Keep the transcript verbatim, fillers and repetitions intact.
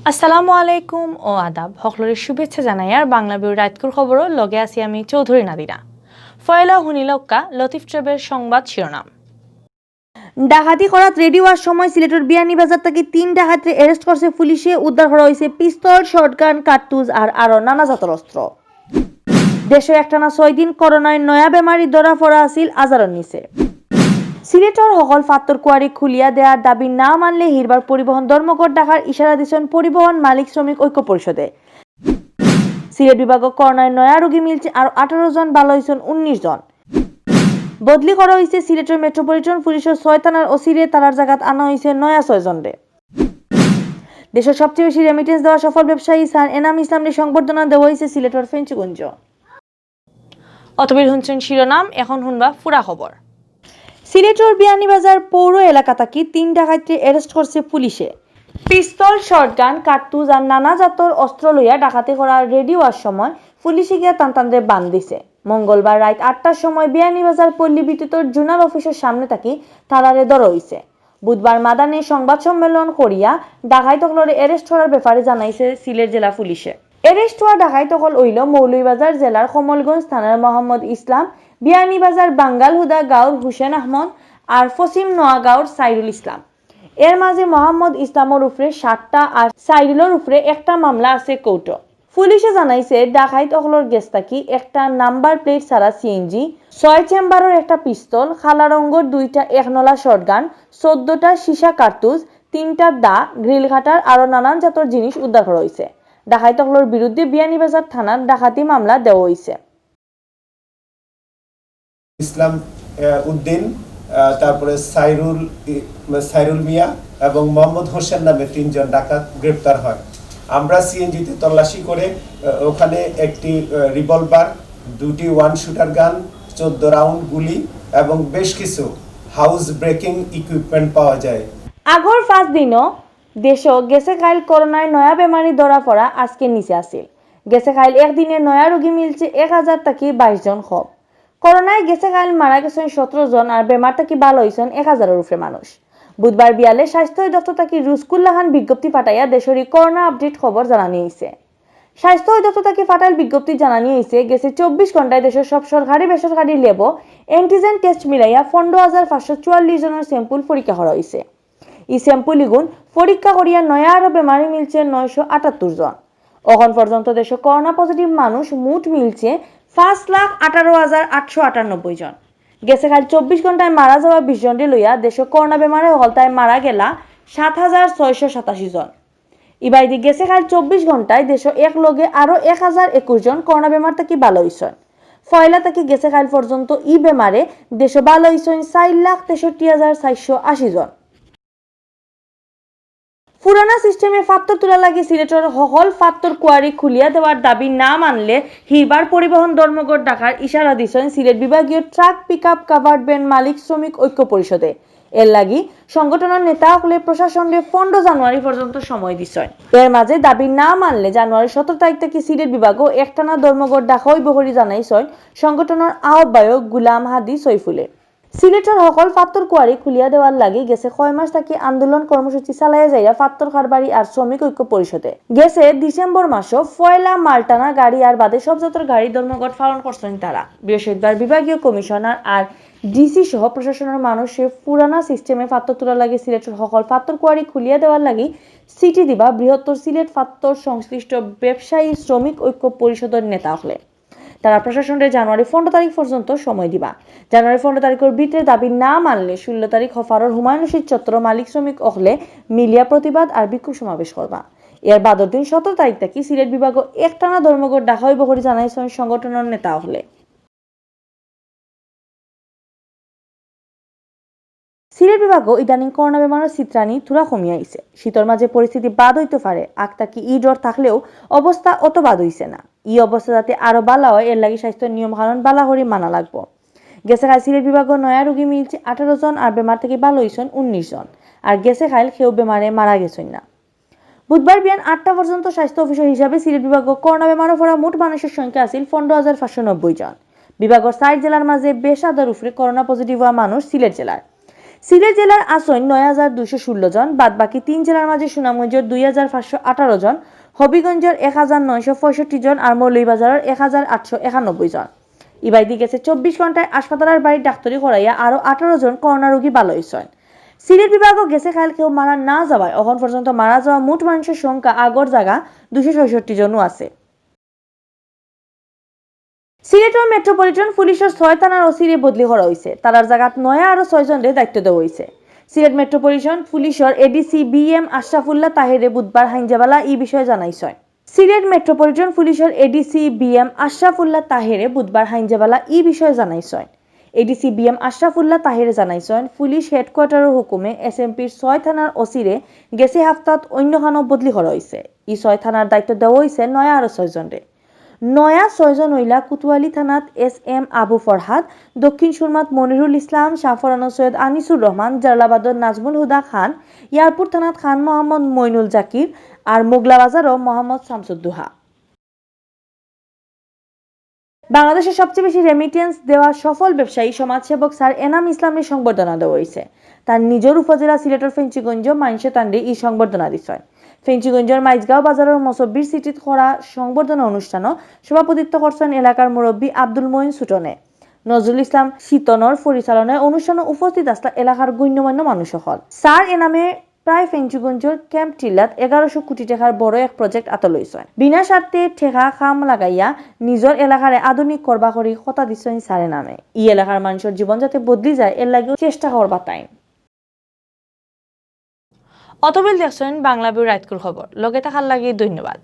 আসসালামু আলাইকুম ও আদাব। হকলরে শুভেচ্ছা জানাইয়ার বাংলা বিউর রাইতকুর খবরও লগে আছি আমি চৌধুরী নাদিরা। ফয়লা হুনিলাউক্কা লতিফ ট্রেবের সংবাদ শিরোনাম। ডাকাতি করাত রেডি অওয়ার সময় সিলেটর বিয়ানীবাজার থাকি তিন ডাকাতরে arrest করছে পুলিশে। উদ্ধার করা অইছে পিস্তল, শটগান, কার্তুজ আর আরো নানা জাতর অস্ত্র। দেশো একটানা ছয় দিন করোনায় নয়া বেমারি ধরা পড়া আছিল আজারর নিচে। সিলেটর হকল ফাত্তর কুয়ারি খুলিয়া দেয়ার দাবি না মানলে হিরবার পরিবহন ধর্মঘট ডাকার ইশারা দিছইন পরিবহন মালিক শ্রমিক ঐক্য পরিষদে। সিলেট বিভাগো করোনায় নয়া রোগী মিলছে আরো আঠারো জন, ভালা অইছইন উনিশ জন। বদলি করা অইছে সিলেটর মেট্রোপলিটন পুলিশর ছয় থানার ওসিরে, তারার জাগাত আনা অইছে নয়া ছয় জনরে। দেশর সবচেয়ে বেশি remittance দেওয়া সফল ব্যবসায়ী স্যার এনাম ইসলামরে সংবর্ধনা দেওয়া অইছে সিলেটর ফেঞ্চুগঞ্জ। অতবিল হুনছইন শিরোনাম, এখন হুনবা পুরা খবর। সিলেটর বিয়ানীবাজার পৌর এলাকা থাকি তিন ডাকাতরে arrest করছে পুলিশে। পিস্তল, শটগান, কার্তুজ আর নানা জাতর অস্ত্র লইয়া ডাকাতি করার রেডি অওয়ার সময় পুলিশে গিয়া তান তানরে বান দিছে। মঙ্গলবার রাইত আটটার সময় বিয়ানীবাজার পল্লী বিদ্যুতর জোনাল অফিসর সামনে থাকি তারারে ধরা অইছে। বুধবার মাদানে সংবাদ সম্মেলন করিয়া ডাকাইত অকলরে arrest করার ব্যাপারে জানাইছে সিলেট জেলা পুলিশে। Arrest অওয়া ডাকাইত অকল অইল মৌলভীবাজার জেলার কমলগঞ্জ থানার মোহাম্মদ ইসলাম, বিয়ানীবাজার বাঙ্গালহুদা গাঁওর হুসেন আহমদ আর পশ্চিম নোয়াগাঁওর সাইরুল ইসলাম। এর মাঝে মোহাম্মদ ইসলামর উপরে সাতটা আর সাইরুলর উপরে একটা মামলা আছে কোর্টো। পুলিশে জানাইছে, ডাকাইত অকলর গেছ থাকি একটা নাম্বার প্লেট ছাড়া সিএনজি, ছয় চেম্বারর একটা পিস্তল, কালা রঙর দুইটা একনলা শটগান, চৌদ্দটা সীসা কার্তুজ, তিনটা দা, গ্রিল কাটার আরো নানান জাতর জিনিস উদ্ধার করা অইছে। ডাকাইত অকলর বিরুদ্ধে বিয়ানীবাজার থানাত ডাকাতি মামলা দেওয়া অইছে। ইসলাম, আহ, উদ্দিন, আহ, তারপরে সাইরুল ই-, সাইরুল মিয়া এবং মোহাম্মদ হোসেন নামে তিনজন ডাকাত গ্রেপ্তার হয়। আমরা সিএনজিতে তল্লাশি করে, আহ, ওখানে একটি, আহ, রিভলভার, দুটি ওয়ান শুটার গান, চোদ্দ রাউন্ড গুলি এবং বেশ কিছু হাউস ব্রেকিং ইকুইপমেন্ট পাওয়া যায়। আগর পাঁচ দিনও দেশো গেছে কাইল করোনায় নয়া বেমারি ধরা পড়া আজকে নিচে আছিল। গেছে কাইল একদিনে নয়া রোগী মিলছে এক হাজার থাকি বাইশ জন কম। করোনায় গেছে কাইল মারা গেছইন সতেরো জন আর বেমার থাকি ভালা অইছইন এক হাজারর উপরে মানুষ। বুধবার বিয়ালে স্বাস্থ্য অধিদপ্তর থাকি রুজকুল্লাহান বিজ্ঞপ্তি পাঠাইয়া দেশরি করোনা আপডেট খবর জানানি অইছে। স্বাস্থ্য অধিদপ্তর থাকি পাঠাইল বিজ্ঞপ্তি জানানি অইছে, গেছে চব্বিশ ঘন্টায় দেশর সব সরকারি বেসরকারি ল্যাবো অ্যান্টিজেন টেস্ট মিলাইয়া পনেরো হাজার পাঁচশো চুয়াল্লিশ জনর স্যাম্পল পরীক্ষা করা অইছে। ই স্যাম্পল ইগুন পরীক্ষা করিয়া নয়া আরো বেমারি মিলছে নয়শো আটাত্তর জন। অখন পর্যন্ত দেশো করোনা পজিটিভ মানুষ মোট মিলছে পাঁচ লাখ আঠারো হাজার আটশো আটানব্বই জন। গেছে কাইল চব্বিশ ঘন্টায় মারা যাওয়া বিশ জনরে লইয়া দেশো করোনা বেমারে হকলতায় মারা গেলা সাত হাজার ছয়শো সাতাশি জন। ইবায়দি গেছে কাইল চব্বিশ ঘন্টায় দেশো এক লগে আরো এক হাজার একুশ জন করোনা বেমার থাকি ভালা অইছইন। পয়লা থাকি গেছে কাইল পর্যন্ত ই বেমারে দেশো ভালা অইছইন চাইর লাখ তেষট্টি হাজার চাইরশো আশি জন। পুরানা সিস্টেমে ফাত্তর তুলার লাগি সিলেটর হকল ফাত্তর কুয়ারি খুলিয়া দেওয়ার দাবি না মানলে হিরবার পরিবহন ধর্মঘট ডাকার ইশারা দিছইন সিলেট বিভাগীয় ট্রাক, পিকআপ, কাভার্ড ভ্যান মালিক শ্রমিক ঐক্য পরিষদে। এর লাগি সংগঠনর নেতা অকলে প্রশাসনরে পনেরো জানুয়ারি পর্যন্ত সময় দিছইন। এর মাঝে দাবি না মানলে জানুয়ারির সতেরো তারিখ থাকি সিলেট বিভাগও একটানা ধর্মঘট ডাকা অইবো করি জানাইছইন সংগঠনর আহ্বায়ক গুলাম হাদি সৈফুলে। সিলেটর হকল ফাত্তর কুয়ারি খুলিয়া দেওয়ার লাগি গেছে কয় মাস থাকি আন্দোলন কর্মসূচি চালাইয়া যাইরা ফাত্তর কারবারি আর শ্রমিক ঐক্য পরিষদে। গেছে ডিসেম্বর মাসো পয়লা মালটানা গাড়ি আর বাদে সব জাতর গাড়ি ধর্মঘট পালন করছইন তারা। বৃহস্পতিবার বিভাগীয় কমিশনার আর ডিসি সহ প্রশাসনর মানুষে পুরানা সিস্টেমে ফাত্তর তুলার লাগি সিলেটর হকল ফাত্তর কুয়ারি খুলিয়া দেওয়ার লাগি চিঠি দিবা বৃহত্তর সিলেট ফাত্তর সংশ্লিষ্ট ব্যবসায়ী শ্রমিক ঐক্য পরিষদর নেতা অকলে। তারা প্রশাসনরে জানুয়ারি পনেরো তারিখ পর্যন্ত সময় দিবা। জানুয়ারি পনেরো তারিখর ভিতরে দাবি না মানলে ষোলো তারিখ হফারর হুমায়ুন রশিদ চত্বর মালিক শ্রমিক অকলে মিলিয়া প্রতিবাদ আর বিক্ষোভ সমাবেশ করবা। এর বাদর দিন সতেরো তারিখ থাকি সিলেট বিভাগও একটানা ধর্মঘট ডাকা অইবো করি জানাইছইন সংগঠনর নেতা অকলে। সিলেট বিভাগও ইদানিং করোনা বেমারর চিত্রানি থুড়া কমিয়া আইছে। শীতর মাঝে পরিস্থিতি বাদ অইতো পারে, আগ থাকি ই ডর থাকলেও অবস্থা অত বাদ অইছে না। ই অবস্থা যাতে আরো বালা অয়, এর লাগি স্বাস্থ্যর নিয়ম কানুন বালা করি মানা লাগবো। গেছে কাইল সিলেট বিভাগও নয়া রোগী মিলছে আঠারো জন, আর বেমার থাকি বালা অইছইন উনিশ জন। আর গেছে কাইল কেউ বেমারে মারা গেছইন না। বুধবার বিয়ান আটটা পর্যন্ত স্বাস্থ্য অফিসর হিসাবে সিলেট বিভাগও করোনা বেমারো পড়া মোট মানুষর সংখ্যা আছিল পনেরো হাজার পাঁচশো নব্বই জন। বিভাগর চাইর জেলার মাঝে বেশ আধার উপরে করোনা পজিটিভ অওয়া মানুষ সিলেট জেলার। সিলেট জেলার আছইন নয় হাজার দুইশো ষোলো জন, বাদ বাকি তিন জেলার মাঝে সুনামগঞ্জর দুই হাজার পাঁচশো আঠারো জন, হবিগঞ্জর এক হাজার নয়শো পঁয়ষট্টি জন আর মৌলভীবাজারর এক হাজার আটশো একানব্বই জন। ইবায়দি গেছে চব্বিশ ঘন্টায় হাসপাতালর বাড়িত ডাক্তারি করাইয়া আরো আঠারো জন করোনা রোগী ভালা অইছইন। সিলেট বিভাগও গেছে কাইল কেউ মারা না যাওয়ায় অখন পর্যন্ত মারা যাওয়া মোট মানুষর সংখ্যা আগর জাগা দুইশো ছয়ষট্টি জনও আছে। সিলেটর মেট্রোপলিটন পুলিশর ছয় থানার ওসিরে বদলি করা অইছে। তারার জাগাত নয়া আরো ছয়জনরে দায়িত্ব দেওয়া অইছে। সিলেট মেট্রোপলিটন পুলিশর এডিসি বি এম আশরাফুল্লাহ তাহেরে বুধবার হাইঞ্জাবালা ই বিষয়ে জানাইছইন। সিলেট মেট্রোপলিটন পুলিশর এডিসি বি এম আশরাফুল্লাহ তাহেরে বুধবার হাইঞ্জাবালা ই বিষয়ে জানাইছইন। এডিসি বি এম আশরাফুল্লাহ তাহেরে জানাইছইন, পুলিশ হেডকোয়ার্টারর হুকুমে এসএমপির ছয় থানার ওসিরে গেছে হাপ্তাত অইন্য খানো বদলি করা অইছে। ই ছয় থানার দায়িত্ব দেওয়া অইছে নয়া আরো ছয়জনরে। নয়া ছয়জন অইলা কোতোয়ালি থানাত এস এম আবু ফরহাদ, দক্ষিণ সুরমাত মনিরুল ইসলাম, শাহপরানো সৈয়দ আনিসুর রহমান, জালালাবাদর নাজমুল হুদা খান, এয়ারপোর্ট থানাত খান মোহাম্মদ মইনুল জাকির, আর মোগলাবাজারও মোহাম্মদ শামসুদ্দোহা। বাংলাদেশর সবচেয়ে বেশি রেমিটেন্স দেওয়া সফল ব্যবসায়ী সমাজসেবক স্যার এনাম ইসলামরে সংবর্ধনা দেওয়া অইছে। তার নিজর উপজেলা সিলেটর ফেঞ্চুগঞ্জ মাইনষে তানরে ই সংবর্ধনা দিছইন। ফেঞ্চুগঞ্জর মাইজগাঁও বাজারর মসব্বির সিটিত করা সংবর্ধনা অনুষ্ঠানো সভাপতিত্ব করছইন এলাকার মুরব্বী আব্দুল মঈন সুটনে। নজরুল ইসলাম শীতনর পরিচালনায় অনুষ্ঠানো উপস্থিত আছলা এলাকার গণ্যমান্য মানুষ অকল। স্যার এনামে প্রায় ফেঞ্চুগঞ্জর ক্যাম্প টিল্লাত এগারোশো কোটি টেকার বড় এক প্রজেক্ট আতো লইছইন। বিনা স্বার্থে টেকা কাম লাগাইয়া নিজর এলাকারে আধুনিক করবা করি কথা দিছইন স্যার এনামে। ই এলাকার মানষর জীবন যাতে বদলি যায়, এর লাগিও চেষ্টা করবা তাইন। অতবিল দেখছইন বাংলা ভিউ রাইতকুর খবর। লগে থাকার লাগি ধন্যবাদ।